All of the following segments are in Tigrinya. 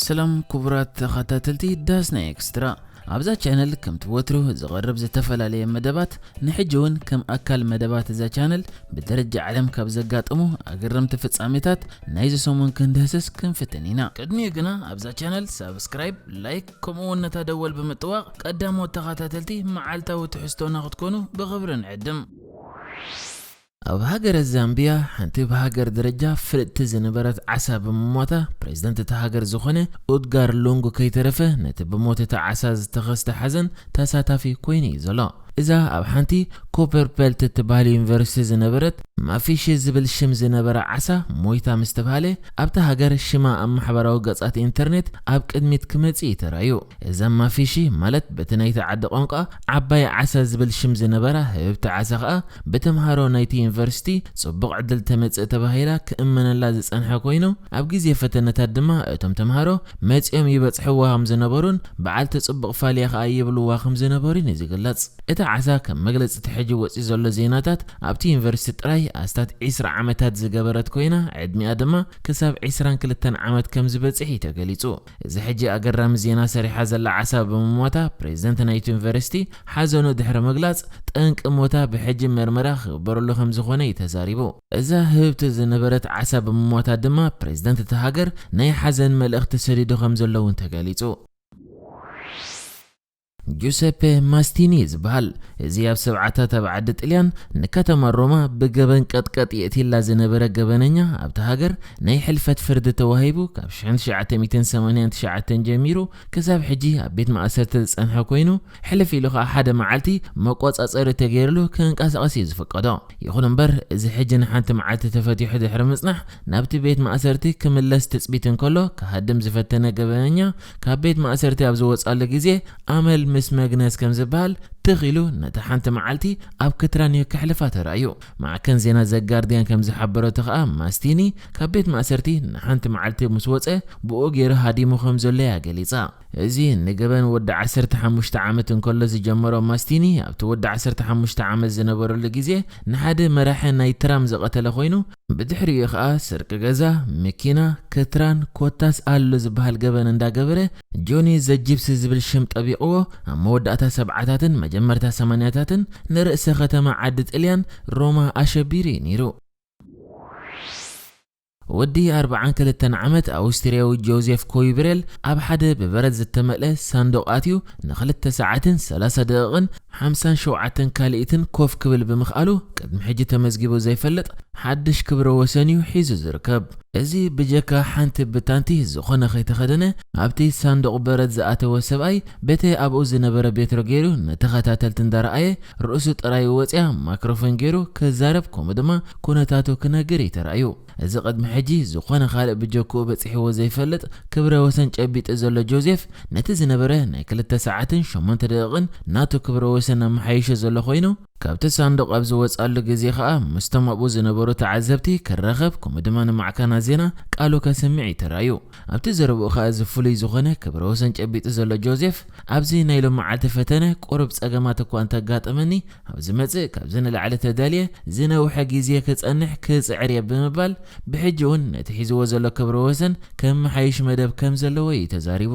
ሰላም ክቡራት ተኸታተልቲ ዳስና ኤክስትራ። ኣብዛ ቻነል ከምቲ ወትሩ ዝቐርብ ዝተፈላለየ መደባት፣ ንሕጂ እውን ከም ኣካል መደባት እዛ ቻነል ብደረጃ ዓለም ካብ ዘጋጠሙ ኣገረምቲ ፍጻሜታት ናይዚ ሰሙን ክንድህስስ ክንፍትን ኢና። ቅድሚኡ ግና ኣብዛ ቻነል ሳብስክራይብ፣ ላይክ፣ ከምኡ እውን ነታ ደወል ብምጥዋቕ ቀዳሞት ተኸታተልቲ መዓልታዊ ትሕዝቶና ክትኮኑ ብኽብሪ ንዕድም። ኣብ ሃገረ ዛምቢያ ሓንቲ ብሃገር ደረጃ ፍልጥቲ ዝነበረት ዓሳ ብምሟታ፣ ፕሬዝደንት እታ ሃገር ዝኾነ ኡድጋር ሉንጉ ከይተረፈ ነቲ ብሞት እታ ዓሳ ዝተኸስተ ሓዘን ተሳታፊ ኮይኑ እዩ ዘሎ። እዛ ኣብ ሓንቲ ኮፐር ፔልት እትበሃል ዩኒቨርሲቲ ዝነበረት ማፊሺ ዝብል ሽም ዝነበራ ዓሳ ሞይታ ምስ ተባህለ፣ ኣብታ ሃገር ሽማ ኣብ ማሕበራዊ ገጻት ኢንተርኔት ኣብ ቅድሚት ክመጽእ እዩ ተራእዩ። እዛ ማፊሺ ማለት በቲ ናይቲ ዓዲ ቋንቋ ዓባይ ዓሳ ዝብል ሽም ዝነበራ ህብብቲ ዓሳ ከኣ ብተምሃሮ ናይቲ ዩኒቨርሲቲ ጽቡቕ ዕድል ተመጽእ ተባሂላ ክእመነላ ዝጸንሐ ኮይኑ፣ ኣብ ግዜ ፈተነታት ድማ እቶም ተምሃሮ መጺኦም ይበጽሕዋ ከም ዝነበሩን በዓልቲ ጽቡቕ ፋልያ ከኣ ይብልዋ ከም ዝነበሩን እዩ ዝግለጽ። እታ ዓሳ ከም መግለጺ እቲ ሕጂ ወጺኡ ዘሎ ዜናታት ኣብቲ ዩኒቨርሲቲ ጥራይ ኣስታት ዒስራ ዓመታት ዝገበረት ኮይና፣ ዕድሚኣ ድማ ክሳብ ዒስራን ክልተን ዓመት ከም ዝበጽሕ እዩ ተገሊጹ። እዚ ሕጂ ኣገራሚ ዜና ሰሪሓ ዘላ ዓሳ ብምሟታ፣ ፕሬዝደንት ናይቲ ዩኒቨርሲቲ ሓዘኑ ድሕሪ ምግላጽ፣ ጠንቂ ሞታ ብሕጂ መርመራ ክግበረሉ ከም ዝኾነ እዩ ተዛሪቡ። እዛ ህብብቲ ዝነበረት ዓሳ ብምሟታ ድማ፣ ፕሬዝደንት እታ ሃገር ናይ ሓዘን መልእኽቲ ሰዲዱ ከም ዘሎ እውን ተገሊጹ። ጁሰፔ ማስቲኒ ዝበሃል፣ እዚ ኣብ ሰብዓታት ኣብ ዓዲ ጥልያን ንከተማ ሮማ ብገበን ቀጥቀጥ የእትይላ ዝነበረ ገበነኛ፣ ኣብታ ሃገር ናይ ሕልፈት ፍርዲ ተዋሂቡ ካብ ሽሕን ትሽዓተ ሚእትን ሰማንያን ትሽዓተን ጀሚሩ ክሳብ ሕጂ ኣብ ቤት ማእሰርቲ ዝጸንሐ ኮይኑ፣ ሕልፍ ኢሉ ከኣ ሓደ መዓልቲ መቆጻጸሪ ተገይርሉ ክንቀሳቐስ እዩ ዝፍቀዶ። ይኹን እምበር፣ እዚ ሕጂ ንሓንቲ መዓልቲ ተፈቲሑ ድሕሪ ምጽናሕ፣ ናብቲ ቤት ማእሰርቲ ክምለስ ትጽቢት እንከሎ፣ ክሃድም ዝፈተነ ገበነኛ ካብ ቤት ማእሰርቲ ኣብ ዝወጻሉ ግዜ፣ ኣመል ምስ መግነዝ ከም ዝበሃል፣ ትኽ ኢሉ ነታ ሓንቲ መዓልቲ ኣብ ክትራን እዩ ከሕልፋ ተራእዩ። ማዕከን ዜና ዘ ጋርዲያን ከም ዝሓበረቶ ከኣ፣ ማስቲኒ ካብ ቤት ማእሰርቲ ንሓንቲ መዓልቲ ምስ ወጸ፣ ብኡ ገይሩ ሃዲሙ ከም ዘሎ እያ ገሊጻ። እዚ ንገበን ወዲ ዓሰርተ ሓሙሽተ ዓመት እንከሎ ዝጀመሮ ማስቲኒ፣ ኣብቲ ወዲ ዓሰርተ ሓሙሽተ ዓመት ዝነበረሉ ግዜ ንሓደ መራሒ ናይ ትራም ዝቐተለ ኮይኑ፣ ብድሕሪኡ ከኣ ስርቂ ገዛ፣ መኪና፣ ክትራን፣ ኮታስ ኣሎ ዝበሃል ገበን እንዳገበረ፣ ጆኒ ዘ ጂፕሲ ዝብል ሽም ጠቢቕዎ፣ ኣብ መወዳእታ ሰብዓታትን መጀመርታ ሰማንያታትን ንርእሰ ከተማ ዓዲ ጥልያን ሮማ ኣሸቢሩ እዩ ነይሩ። ወዲ ኣርብዓን ክልተን ዓመት ኣውስትርያዊ ጆዜፍ ኮይብሬል ኣብ ሓደ ብበረድ ዝተመልአ ሳንዱቕ ኣትዩ ንኽልተ ሰዓትን ሰላሳ ደቂቕን ሓምሳን ሸውዓተን ካልኢትን ኮፍ ክብል ብምኽኣሉ፣ ቅድሚ ሕጂ ተመዝጊቡ ዘይፈልጥ ሓድሽ ክብረ ወሰን እዩ ሒዙ ዝርከብ። እዚ ብጀካ ሓንቲ ብታንቲ ዝኾነ ከይተኸደነ ኣብቲ ሳንዱቕ በረድ ዝኣተወ ሰብኣይ በቲ ኣብኡ ዝነበረ ቤትሮ ገይሩ ንተኸታተልቲ እንዳረኣየ፣ ርእሱ ጥራይ ወጽያ ማይክሮፎን ገይሩ ክዛረብ፣ ከምኡ ድማ ኩነታቱ ክነግር እዩ ተራእዩ። እዚ ቅድሚ ሕጂ ዝኾነ ካልእ ብጀክኡ በጺሕዎ ዘይፈልጥ ክብረ ወሰን ጨቢጡ ዘሎ ጆዜፍ፣ ነቲ ዝነበረ ናይ ክልተ ሰዓትን ሸሞንተ ደቂቕን ናቱ ክብረ ወሰን ኣመሓይሾ ዘሎ ኮይኑ፣ ካብቲ ሳንዱቕ ኣብ ዝወጻሉ ግዜ ከኣ ምስቶም ኣብኡ ዝነበሩ ተዓዘብቲ ክራኸብ፣ ከምኡ ድማ ንማዕከናት ዜና ቃሉ ከስምዕ እዩ ተራእዩ። ኣብቲ ዘረብኡ ከኣ እዚ ፍሉይ ዝኾነ ክብረ ወሰን ጨቢጡ ዘሎ ጆዜፍ፣ ኣብዚ ናይ ሎመዓልቲ ፈተነ ቁሩብ ጸገማት እኳ እንተጋጠመኒ፣ ኣብ ዝመጽእ ካብዚ ንላዕሊ ተዳልየ ዝነውሐ ግዜ ክጸንሕ ክጽዕር እየ ብምባል፣ ብሕጂ እውን ነቲ ሒዝዎ ዘሎ ክብረ ወሰን ከመሓይሽ መደብ ከም ዘለዎ እዩ ተዛሪቡ።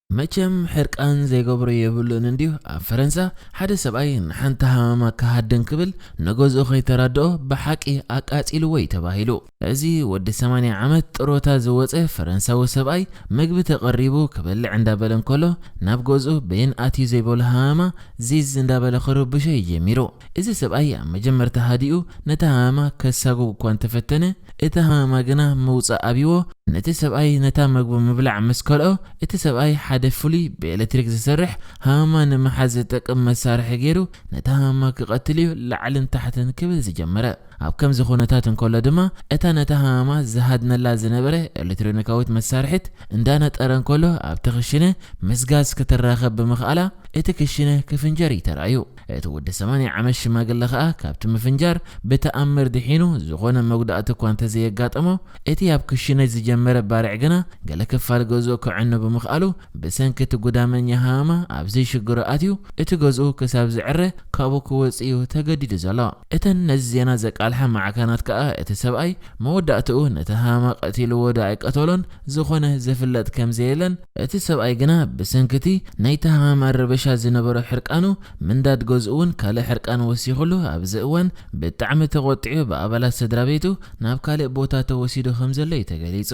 መቸም ሕርቃን ዘይገብሮ የብሉን እንድዩ። ኣብ ፈረንሳ ሓደ ሰብኣይ ንሓንቲ ሃመማ ክሃድን ክብል ንገዝኡ ከይተራድኦ ብሓቂ ኣቃጺልዎ እዩ ተባሂሉ። እዚ ወዲ ሰማንያ ዓመት ጥሮታ ዝወጸ ፈረንሳዊ ሰብኣይ፣ ምግቢ ተቐሪቡ ክበልዕ እንዳበለ እንከሎ፣ ናብ ገዝኡ በየን ኣትዩ ዘይበሎ ሃመማ ዚዝ እንዳበለ ክርብሾ እዩ ጀሚሩ። እዚ ሰብኣይ ኣብ መጀመርታ ሃዲኡ ነታ ሃመማ ከሳጉግ እኳ እንተፈተነ፣ እቲ ሃመማ ግና ምውጻእ ኣብይዎ። ነቲ ሰብኣይ ነታ መግቡ ምብላዕ ምስ ከልኦ፣ እቲ ሰብኣይ ሓደ ፍሉይ ብኤሌክትሪክ ዝሰርሕ ሃመማ ንምሓዝ ዝጠቅም መሳርሒ ገይሩ ነታ ሃመማ ክቐትል እዩ ላዕልን ታሕትን ክብል ዝጀመረ። ኣብ ከምዚ ኩነታት እንከሎ ድማ፣ እታ ነታ ሃመማ ዝሃድነላ ዝነበረ ኤሌክትሮኒካዊት መሳርሒት እንዳነጠረ እንከሎ፣ ኣብቲ ክሽነ ምስ ጋዝ ክትራኸብ ብምኽኣላ፣ እቲ ክሽነ ክፍንጀር እዩ ተራእዩ። እቲ ወዲ ሰማንያ ዓመት ሽማግለ ከኣ ካብቲ ምፍንጃር ብተኣምር ድሒኑ፣ ዝኾነ መጉዳእቲ እኳ እንተዘየጋጠሞ፣ እቲ ኣብ ክሽነ ዝጀመረ ባርዕ ግና ገለ ክፋል ገዝኡ ከዕኑ ብምኽኣሉ፣ ብሰንኪ እቲ ጉዳመኛ ሃመማ ኣብ ዘይሽግሩ ኣትዩ፣ እቲ ገዝኡ ክሳብ ዝዕረ ካብኡ ክወጽእ እዩ ተገዲዱ ዘሎ። እተን ነዚ ዜና ዘቃ ዝጸልሐ ማዕከናት ከኣ እቲ ሰብኣይ መወዳእትኡ ነቲ ሃማ ቀቲልዎ ዶ ኣይቀተሎን ዝኾነ ዝፍለጥ ከም ዘየለን፣ እቲ ሰብኣይ ግና ብሰንክቲ ናይቲ ሃማ ረበሻ ዝነበሮ ሕርቃኑ ምንዳድ ገዝኡ እውን ካልእ ሕርቃን ወሲኹሉ ኣብዚ እዋን ብጣዕሚ ተቖጢዑ ብኣባላት ስድራ ቤቱ ናብ ካልእ ቦታ ተወሲዱ ከም ዘሎ እዩ ተገሊጹ።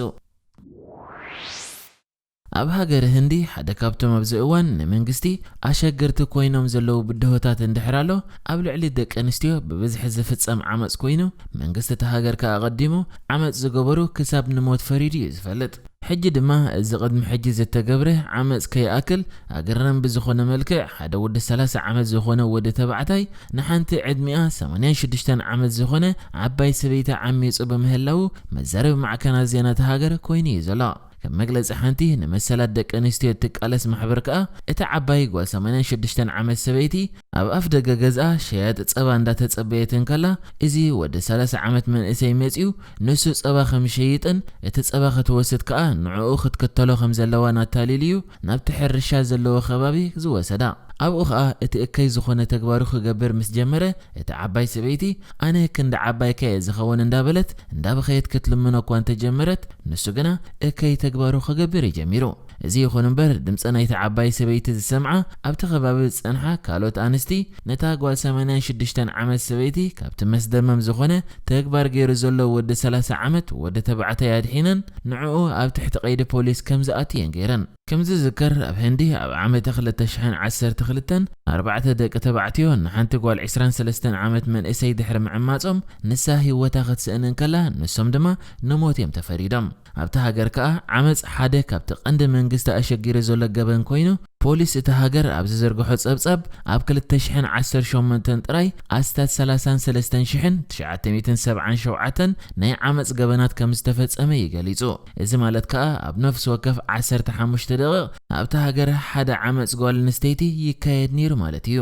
ኣብ ሃገረ ህንዲ ሓደ ካብቶም ኣብዚ እዋን ንመንግስቲ ኣሸገርቲ ኮይኖም ዘለዉ ብድሆታት እንድሕር ኣሎ፣ ኣብ ልዕሊ ደቂ ኣንስትዮ ብብዝሒ ዝፍጸም ዓመጽ ኮይኑ፣ መንግስቲ እቲ ሃገር ከኣ ኣቐዲሙ ዓመጽ ዝገበሩ ክሳብ ንሞት ፈሪዱ እዩ ዝፈልጥ። ሕጂ ድማ እዚ ቅድሚ ሕጂ ዝተገብረ ዓመጽ ከይኣክል ኣገራሚ ብዝኾነ መልክዕ ሓደ ወዲ ሰላሳ ዓመት ዝኾነ ወዲ ተባዕታይ ንሓንቲ ዕድሚኣ ሰማንያን ሽዱሽተን ዓመት ዝኾነ ዓባይ ሰበይቲ ዓሚጹ ብምህላዉ መዛረቢ ማዕከናት ዜና እቲ ሃገር ኮይኑ እዩ ዘሎ። ከም መግለጺ ሓንቲ ንመሰላት ደቂ ኣንስትዮ እትቃለስ ማሕበር ከኣ፣ እታ ዓባይ ጓል ሰማንያን ሽዱሽተን ዓመት ሰበይቲ ኣብ ኣፍ ደገ ገዝኣ ሸያጢ ጸባ እንዳተጸበየት እንከላ፣ እዚ ወዲ ሰላሳ ዓመት መንእሰይ መጺኡ ንሱ ጸባ ከም ዝሸይጥን እቲ ጸባ ክትወስድ ከኣ ንዕኡ ክትክተሎ ከም ዘለዋን ኣታሊሉ እዩ ናብቲ ሕርሻ ዘለዎ ከባቢ ዝወሰዳ። ኣብኡ ከኣ እቲ እከይ ዝኾነ ተግባሩ ክገብር ምስ ጀመረ፣ እታ ዓባይ ሰበይቲ፣ "ኣነ ክንዲ ዓባይካ እየ ዝኸውን" እንዳበለት እንዳበኸየት ክትልምኖ እኳ እንተጀመረት፣ ንሱ ግና እከይ ተግባሩ ክገብር እዩ ጀሚሩ። እዚ ይኹን እምበር፣ ድምጺ ናይታ ዓባይ ሰበይቲ ዝሰምዓ ኣብቲ ከባቢ ዝጸንሓ ካልኦት ኣንስቲ፣ ነታ ጓል ሰማንያን ሽዱሽተን ዓመት ሰበይቲ ካብቲ መስደመም ዝኾነ ተግባር ገይሩ ዘሎ ወዲ ሰላሳ ዓመት ወዲ ተባዕታይ ኣድሒነን፣ ንዕኡ ኣብ ትሕቲ ቀይዲ ፖሊስ ከም ዝኣቱ እየን ገይረን። ከም ዝዝከር፣ ኣብ ህንዲ ኣብ ዓመተ ክልተ ሽሕን ዓሰርተ ክልተን ኣርባዕተ ደቂ ተባዕትዮ ንሓንቲ ጓል ዕስራን ሰለስተን ዓመት መንእሰይ ድሕሪ ምዕማጾም፣ ንሳ ህይወታ ክትስእን እንከላ፣ ንሶም ድማ ንሞት እዮም ተፈሪዶም። ኣብታ ሃገር ከኣ ዓመጽ ሓደ ካብቲ ቀንዲ መንግስቲ ኣሸጊሩ ዘሎ ገበን ኮይኑ፣ ፖሊስ እታ ሃገር ኣብ ዝዘርግሖ ጸብጻብ፣ ኣብ ክልተ ሽሕን ዓሰርተ ሸሞንተን ጥራይ ኣስታት ሰላሳን ሰለስተን ሽሕን ትሽዓተ ሚእትን ሰብዓን ሸውዓተን ናይ ዓመጽ ገበናት ከም ዝተፈጸመ እዩ ገሊጹ። እዚ ማለት ከኣ ኣብ ነፍሲ ወከፍ ዓሰርተ ሓሙሽተ ደቂቕ ኣብታ ሃገር ሓደ ዓመጽ ጓል ኣንስተይቲ ይካየድ ነይሩ ማለት እዩ።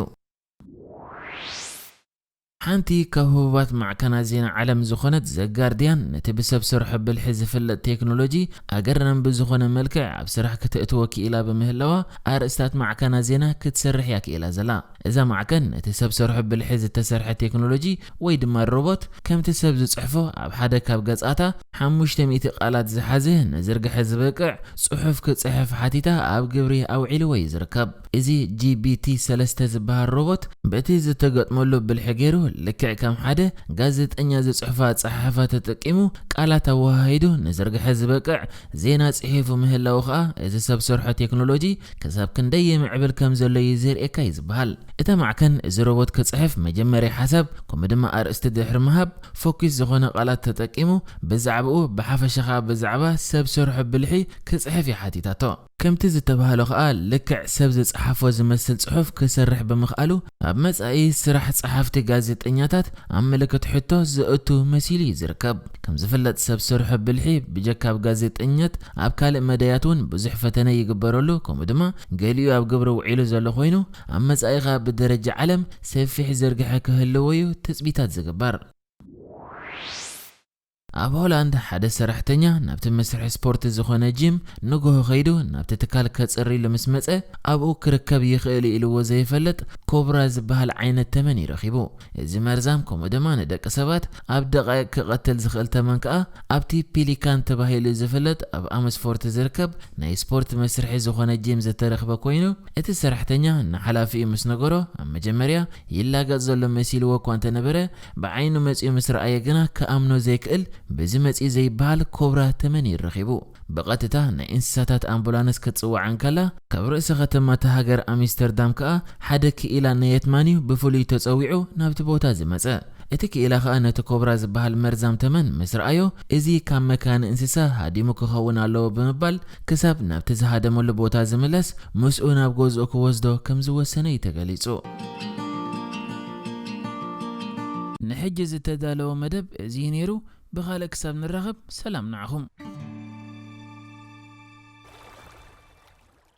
ሓንቲ ካብ ህቡባት ማዕከናት ዜና ዓለም ዝኾነት ዘ ጋርዲያን፣ ነቲ ብሰብ ሰርሖ ብልሒ ዝፍለጥ ቴክኖሎጂ ኣገራሚ ብዝኾነ መልክዕ ኣብ ስራሕ ክተእትዎ ክኢላ ብምህላዋ፣ ኣርእስታት ማዕከናት ዜና ክትሰርሕ እያ ክኢላ ዘላ። እዛ ማዕከን፣ ነቲ ሰብ ሰርሖ ብልሒ ዝተሰርሐ ቴክኖሎጂ ወይ ድማ ሮቦት፣ ከምቲ ሰብ ዝጽሕፎ ኣብ ሓደ ካብ ገጻታ ሓሙሽተ ሚእቲ ቃላት ዝሓዘ ንዝርግሐ ዝበቅዕ ጽሑፍ ክጽሕፍ ሓቲታ ኣብ ግብሪ ኣውዒልዎ እዩ ዝርከብ። እዚ ጂ ቢ ቲ ሰለስተ ዝበሃል ሮቦት በቲ ዝተገጥመሉ ብልሒ ገይሩ ልክዕ ከም ሓደ ጋዜጠኛ ዝጽሕፎ ኣጸሓሕፋ ተጠቂሙ ቃላት ኣወሃሂዱ ንዝርግሐ ዝበቅዕ ዜና ጽሒፉ ምህላዉ ከኣ እዚ ሰብ ሰርሖ ቴክኖሎጂ ክሳብ ክንደይ የምዕብል ከም ዘሎ እዩ ዘርእየካ እዩ ዝበሃል። እታ ማዕከን እዚ ሮቦት ክጽሕፍ መጀመርያ ሓሳብ ከምኡ ድማ ኣርእስቲ ድሕሪ ምሃብ ፎኪስ ዝኾነ ቃላት ተጠቂሙ ብዛዕባኡ ብሓፈሻ ከኣ ብዛዕባ ሰብ ሰርሖ ብልሒ ክጽሕፍ እያ ሓቲታቶ። ከምቲ ዝተባህሎ ከኣ ልክዕ ሰብ ዝጸሓፎ ዝመስል ጽሑፍ ክሰርሕ ብምኽኣሉ ኣብ መጻኢ ስራሕ ጸሓፍቲ ጋዜጠኛታት ኣብ ምልክት ሕቶ ዘእቱ መሲሉ እዩ ዝርከብ። ከም ዝፍለጥ ሰብ ሰርሖ ብልሒ ብጀካ ኣብ ጋዜጠኛት ኣብ ካልእ መዳያት እውን ብዙሕ ፈተነ ይግበረሉ፣ ከምኡ ድማ ገሊኡ ኣብ ግብሪ ውዒሉ ዘሎ ኮይኑ ኣብ መጻኢ ከኣ ብደረጃ ዓለም ሰፊሕ ዝርግሐ ክህልዎ እዩ ትጽቢታት ዝግበር። ኣብ ሆላንድ ሓደ ሰራሕተኛ ናብቲ መስርሒ ስፖርት ዝኾነ ጂም ንግሆ ከይዱ ናብቲ ትካል ከጽሪ ኢሉ ምስ መጸ ኣብኡ ክርከብ ይኽእል እዩ ኢልዎ ዘይፈልጥ ኮብራ ዝበሃል ዓይነት ተመን እዩ ረኺቡ። እዚ መርዛም ከምኡ ድማ ንደቂ ሰባት ኣብ ደቃይቅ ክቐትል ዝኽእል ተመን ከኣ ኣብቲ ፒሊካን ተባሂሉ ዝፍለጥ ኣብ ኣምስፎርት ዝርከብ ናይ ስፖርት መስርሒ ዝኾነ ጂም ዝተረኽበ ኮይኑ እቲ ሰራሕተኛ ንሓላፊኡ ምስ ነገሮ ኣብ መጀመርያ ይላገጽ ዘሎ መሲልዎ እኳ እንተነበረ ብዓይኑ መጺኡ ምስ ረኣየ ግና ክኣምኖ ዘይክእል ብዚ መጺኡ ዘይበሃል ኮብራ ተመን እዩ ረኺቡ። ብቐጥታ ናይ እንስሳታት ኣምቡላንስ ክትጽዋዕ እንከላ ካብ ርእሰ ከተማ እታ ሃገር ኣምስተርዳም ከኣ ሓደ ክኢላ ነየትማን እዩ ብፍሉይ ተጸዊዑ ናብቲ ቦታ ዝመጸ። እቲ ክኢላ ከኣ ነቲ ኮብራ ዝበሃል መርዛም ተመን ምስ ረኣዮ እዚ ካብ መካነ እንስሳ ሃዲሙ ክኸውን ኣለዎ ብምባል ክሳብ ናብቲ ዝሃደመሉ ቦታ ዝምለስ ምስኡ ናብ ገዝኡ ክወስዶ ከም ዝወሰነ እዩ ተገሊጹ። ንሕጂ ዝተዳለወ መደብ እዚ እዩ ነይሩ። ብኻልእ ክሳብ ንራኸብ ሰላም ንዓኹም።